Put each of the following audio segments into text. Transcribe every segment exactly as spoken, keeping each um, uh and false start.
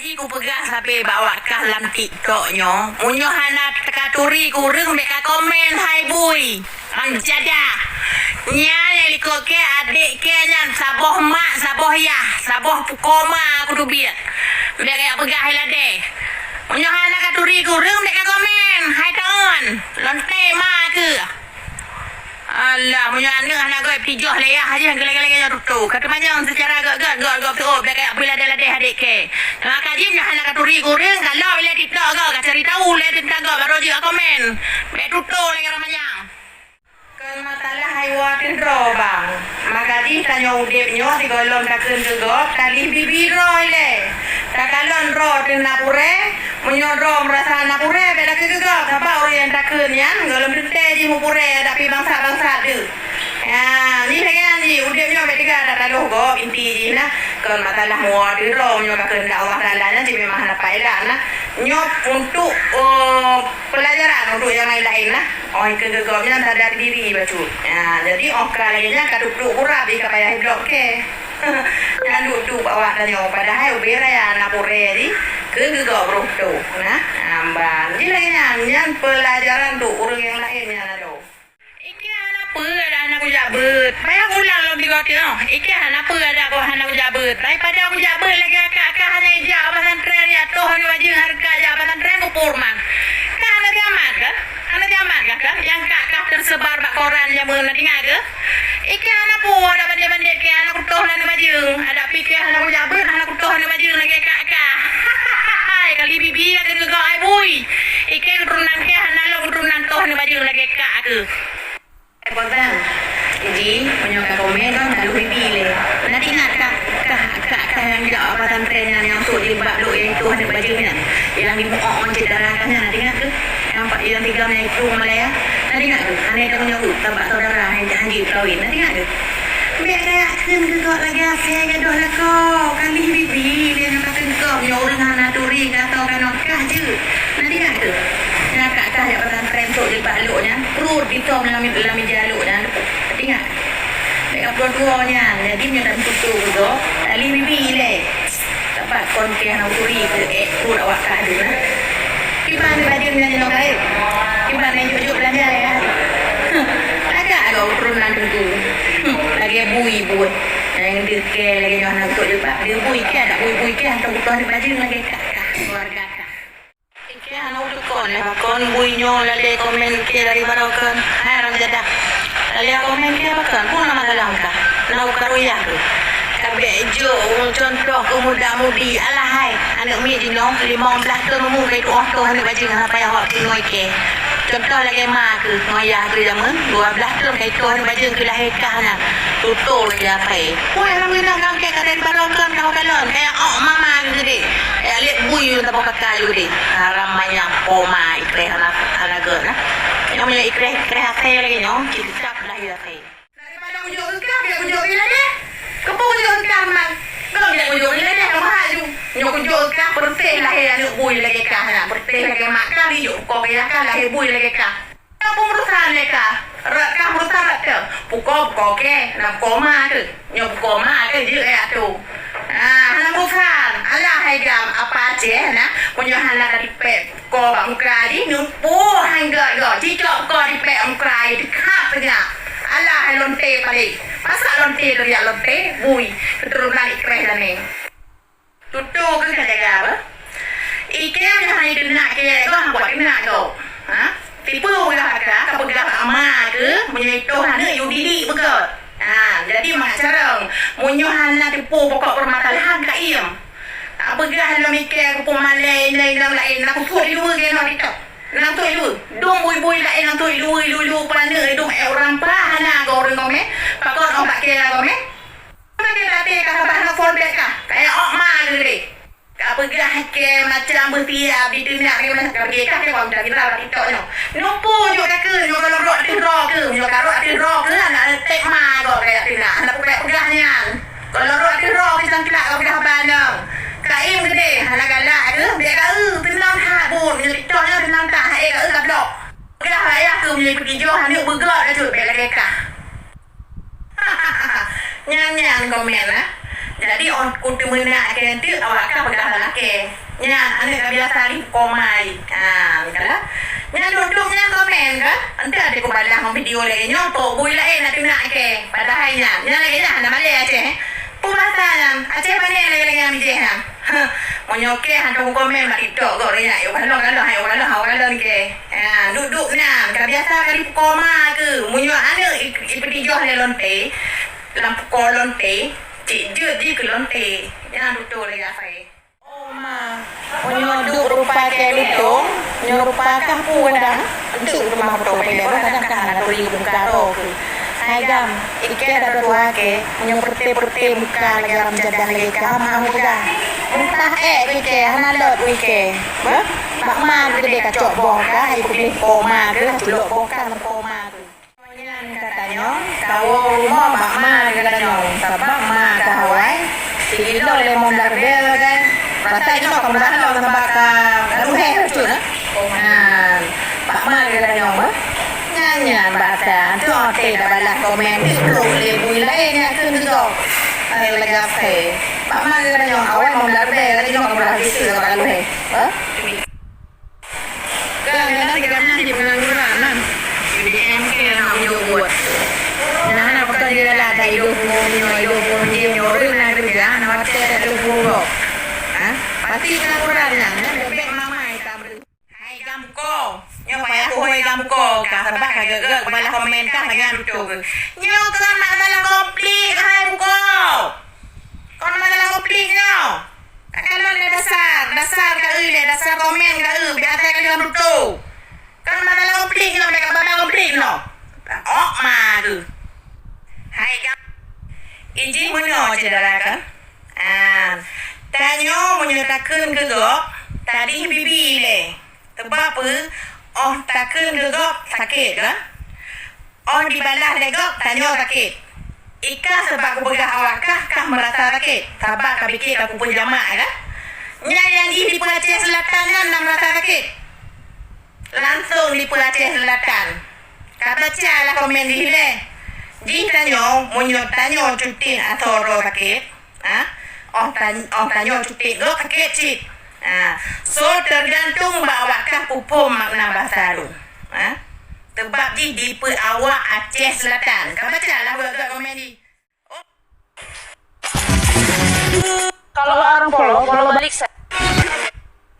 Kupeugah sabe bak awak kah lam TikTok nyoe, meunyoe hana teuka turi keu ureueng, bèk ka komen, hai bui. Ngon jadah. Nyan nyang likot kèe, adék kèe nyan, saboh mak, saboh yah, saboh pukoe ma kuteubiet. Bèk ka jak peugah iladèe. Meunyoe hana ka turi keu ureueng, bèk ka komen, hai taeun. Lonte ma keuh. Alah, meunyoe aneuk hana göt, tijoh lé yah jih, lagèe-lagèe nyoe tutoe. Ka teumanyong seucara göt-göt, göt-göt tutoe, bèk ka jak bri ladèe-ladèe adék kèe. Teuma ka jih, meunyoe hana ka turi keu ureueng, ka lom ilèe TikTok gob, ka cari tahu lé teuntang gob, barô jeuet ka komen. Bèk tutoe lagèe ureueng manyang. Kon masalah hai woe teuh droe, bang. Maka jih tanyoe udép nyoe sigohlom takheun keu gob, talih bibi droe ilèe. Takalon droe teuh na purèe, meunyoe droe meurasa na purèe, bèk takheun keu gob, sabab ureueng nyang takheun nyan gohlom teuntèe jih meupurèe, tapi bangsat-bangsat deuh. Ya, jih lagèe nyan jih, udép nyoe bèk teuga that taloh gob, inti jih na. Kon masalah muwoe teuh droe, meunyoe ka keuheundak Allah Taala nyan cit memang hana paédah na. Nyoe untuk, eh, pelajaran untuk nyang laén-laén na. Óh ikheun keu gob nyan sadar diri bacut. Ya, jadi óh ka lagèe nyan ka duek-duek urat jih ka payah iblok kèe. Nyan duek-duek bak awak tanyoe. Padahai ubé raya na purèe jih keu keu gob roh toh. Nah, amban. Jih lagèe nyan, nyan pelajaran untuk ureueng nyang laén nyan adoe. Ikèe hana peue adak hana kujak beuet. Payah ulang lom tiga kali nyoe. Ikèe hana peue adak kok hana kujak beuet. Daripada kujak beuet lagèe akak kah hana ijak bak pesantren, jak toh aneuk bajeueng hareuka jak pesantren, kupur man. Kah hana kiamat kah? Hana kiamat kah kah? Nyang kak kah tersebar bak koran jameun na teuingat keuh? Ikèe hana peue adak bandét-bandét kèe hana kutoh lé aneuk bajeueng. Adak pih kèe hana kujak beuet, hana kutoh aneuk bajeueng lagèe kak kah. Hai, kali bibi ya keu geugawa ai bui. Ikèe keuturonan kèe hana lom keuturonan toh aneuk bajeueng lagèe kak keuh. Eh, Bang, jadi, meunyoe ka komen kan, ka lheueh bibi lé. Na teuingat kah, kah, kah, kah nyang jak pesantren nyan, nyang sôk jilbab lhok nyang itoh aneuk bajeueng nyan? Nyang jimuok ngon cit darah kah nyan, na teuingat keuh? Nyang pat, nyang tigam nyang itoh Malaya? Na teuingat keuh? Hana tanggung jaweueb, sabab saudara han, han jeuet kawin. Na teuingat keuh? Bèk kajak kheun keu gob lagèe asèe gadoh lakoe. Ka lheueh bibi lé nyang takheun gob, nyoe ureueng hana turi, ka toh kanoe kah jeuet. Na teuingat keuh? Nyang kak kah jak pesantren sôk jilbab lhok nyan, pruet ditom lam, lam mija lhok nyan. Ingat, bèk ka ploh tuwoe nyan, jadi meunyoe tameututô keu gob, talih bibi ilèe. Sabab kon kèe hana turi keu ék pruet awak kah deuh na. Kiban bajeueng nyan jinoe kayém. Kiban nyang jok-jok beulanja ya. Lagak gob keuturonan teungku. Hmm, lagèe bui buet. Nyang deuh kèe lagèe nyoe hana tôk jilbab, deuh bui kèe, adak bui-bui kèe, hantom putôh bajeueng lagèe kah, kah, keuluwarga kah. Ikèe hana ulôn kon, eh, pakon bui nyoe lalèe komen kèe dari baroe kon. Hai, ram jadah. Lalèe komen kèe pakon, peue na masalah kah? Na uka ruyah keuh. Ka bèk jok contoh keu muda-mudi. Alah hai, aneuk miet jinoe limong blaih thôn umu ka itu'oh toh aneuk bajeueng hana payah awak peurunoe kèe. Contoh lagèe ma keuh, ngon yah keuh jameun, dua blaih thôn ka itu'oh aneuk bajeueng keu lahé kah nyan. Tutoe lagèe asèe. Wah, lam inong kangkèe ka dari baroe kon ka kalon, kaya ôk mama keuh geude. Kaya liet bui yue taboh kaka yue geude. Haram manyang, po ma ikreh hana, hana gèt nah. Nyoe meunyoe ikreh, ikreh asèe lagèe nyoe, cit teucap lah yue asèe. Daripada kujok keu kah, biar kujok keu ladèe. Keupeue kujok keu kah, man? Keupeue biar kujok keu ladèe, ka meuhat ju. Nyoe kujok keu kah, peureséh lahé aneuk bui lagèe kah nyan. Peureséh lagèe mak kah, dijok keu kah, lahé bui lagèe kah. Ka peue meurusan lé kah? Rot kah meurusan rot teuh. Pukoe, pukoe kèe, na pukoe ma keuh. Nyoe pukoe ma keuh jeuet keu atoe. Ah, hana meurusan. Alah hai gam, apa Aceh na? Meunyoe hana ka tipèk pukoe bak muka jih, neupo han gèt-gèt. Cicok pukoe tipèk muka jih, teukhap teungoh. Alah hai lonte paleng. Masa lonte teuh jak lonte, bui. Keuturonan ikreh janéh. Tutoe keuh ka jaga beuh. Ikèe meunyoe hana iteunak kèe goh, han kuat teunak gob. Ha? Tipeue peugah kah, ka peugah bak ma keuh, meunyoe itoh aneuk yue didik beugèt. Ha, jadi mak carông, meunyoe hana teupeue pokok peumasalahan ka iem. Tapeugah lom ikèe keupeue malèe inong-inong laén, na kusut iluweue keunoe itoh. Na kusut iluweue. Dum bui-bui laén na kusut iluweue, iluweue, iluweue peunaneuk, dum ék ureueng pah hana gob ureueng gomé. Pakon óh bak kèe gomé. Tapi, tapi, ka saban hana phôn bèk kah. Kaya ôk ma geuh deh. Ka peugah kèe macam beusiap diteunak kèe macam ka bagi kah kèe wang dah viral bak TikTok nyoe. Nupu jok takheun nyoe kalau rot ateueh droe keuh, nyoe ka rot ateueh droe keuh, hana tek ma gob kaya teunak, hana peureulèe peugah nyan. Kalau rot ateueh droe keuh cangklak ka peugah haba nyoe. Kaim geude, hana galak keuh, bèk ka eu, teunang that buet, nyoe TikTok nyoe teunang that, hai ka eu ka blok. Peugah rakyat keuh meunyoe peugi joh, aneuk beugèt laju bèk lagèe kah. Nyan, nyan komen, eh. Jadi, ôn kuteumeunak kèe teuk awak kah peugah lakèe. Nyan, aneuk ka biasa di koma ai. Ha, kan? Nyan duek-duek nyan komen, kan? Entah ada kubalah ngon video lagèe nyoe, tok bui laén na teunak ke. Padahai nyan, nyan lagèe nyan hana malèe Aceh. Peue basa nyan, Aceh pane lagèe-lagèe nyan bijèh nyan. Meunyoe ke hantom komen bak TikTok gob nyan, yuk kalon-kalon, yuk kalon, yuk kalon ke. Ha, duek-duek nyan, ka biasa ka di koma ke. Meunyoe aneuk i-, ipeutijoh lé lonte, lam puko lonte, cit jeuet jih keu lonte. Nyan beutôi lagèe Afai. Oh ma, meunyoe duek rupa kèe lutông, nyoe rupa kah peue dang? Enteuk teuma foto pih lé, kadang kah hana turi muka droe keuh. Hai gam, i kèe dak dua kèe, meunyoe peureute-peureute muka lagèe aram jadah lagèe kah, ma peugah. Entah ék keu i kèe, hana lôt u i kèe. Beuh, bak ma geude kacok boh kah, hai peugleh po ma keuh, culok boh kah lam po ma keuh. Nyan ka tanyoe, kawoe rumoh bak ma geutanyoe, sabab ma ka awai, sililo lé mong blah ribèe sagai. Rasa jinoe ka murah lom sabab ka gaduh hé bacut, eh. Nah, bak ma geutanyoe, eh. Nyan, nyan bak ata, tu ote dak balah komen, dikruek lé bui laén nyang kheun geujok. Hai lagèe ape? Bak ma geutanyoe, awai mong blah ribèe, rasa jinoe ka murah biseue sabab gaduh hé. Eh? Kadang-kadang tigam nyan di pengangguran, nah. U D M ke nak ujoe buet. Nah, nah, pakon jeuet lah, dak idup nyoe, idup nyoe, ureueng na keureuja, na watèe dak idup buet. Ha? Pasti pengangguran nyan, nyan bèk-bèk mamai tabri. Hai gam buko, nyoe payah kuhôi gam buko kah, sabab ka gèt-gèt balah komen kah lagèe nyan beutôi. Nyoe kan masalah konflik, hai buko. Kon masalah konflik nyoe. Ka kalon lé dasar, dasar ka eu lé, dasar komen ka eu, biasa ka lheueh tutoe. Kon masalah konflik nyoe, bèk ka babah konflik nyoe. Ok ma keuh. Hai gam. Ijih meunyoe syedara kan. Ah, tanyoe meunyoe takheun keu gob, tadih bibi lé. Sabab peue? Óh takheun keu gob sakét kan? Óh dibalah lé gob, tanyoe sakét. I kah sabab kupeugah awak kah, kah meurasa sakét. Sabab ka pike ka kupeue jamak kan? Nyan nyang jih di Aceh Selatan nyan na meurasa sakét. Langsong di Aceh Selatan. Ka baca lah komen jih lé. Jih tanyoe, meunyoe tanyoe cutin asoe droe sakét, Ha? Óh tan-, óh tanyoe cuti gob sakét cit. Ha. So, teugantung bak awak kah peue phom makna basa lôn. Ha? Sabab jih di peue awak Aceh Selatan. Ka baca lah buet-buet komen jih. Kalau orang Polo, Polo balik sa-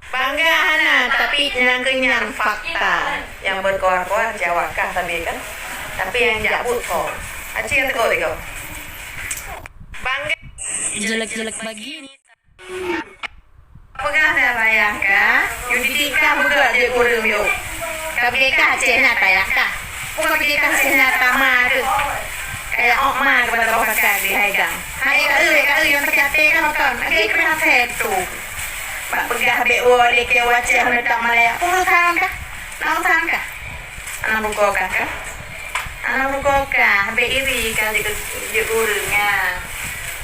Bangga hana, tapi nyang keu nyan fakta. Nyang beukoar-koar jawab kah sabe kan? Tapi nyang jak buet kon. Aci nyang teuk-teuk. Bangga. Jelek-jelek bagi ni. Peugah dah payah kah? Yuk didik kah beugöt jeuet ureueng yuk. Ka bidé kah Aceh na tayah kah? Peue ka bidé kah Aceh na tama keuh? Kaya ok ma keupada boh kakak di hai gang. Hai ka eu, ka eu nyang sakét até kah makon. Lagèe keu hasé tu. Bak peugah bèk woe lé keu Aceh hana tak malaya. Peue urusan kah? Na urusan kah? Aneuk rukoe kah, kah? Aneuk rukoe kah, bèk iri kah jeuet, jeuet ureueng, ah.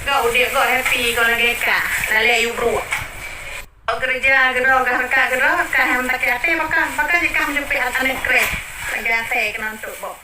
Gob udép gob happy kon lagèe kah, lalè yue bruek. Gob keureuja keudroe, gob reukat keudroe, kah nyang sakét até pakon, pakon jih kah meucupi aneuk kreh, lagèe asèe keunan trok boh.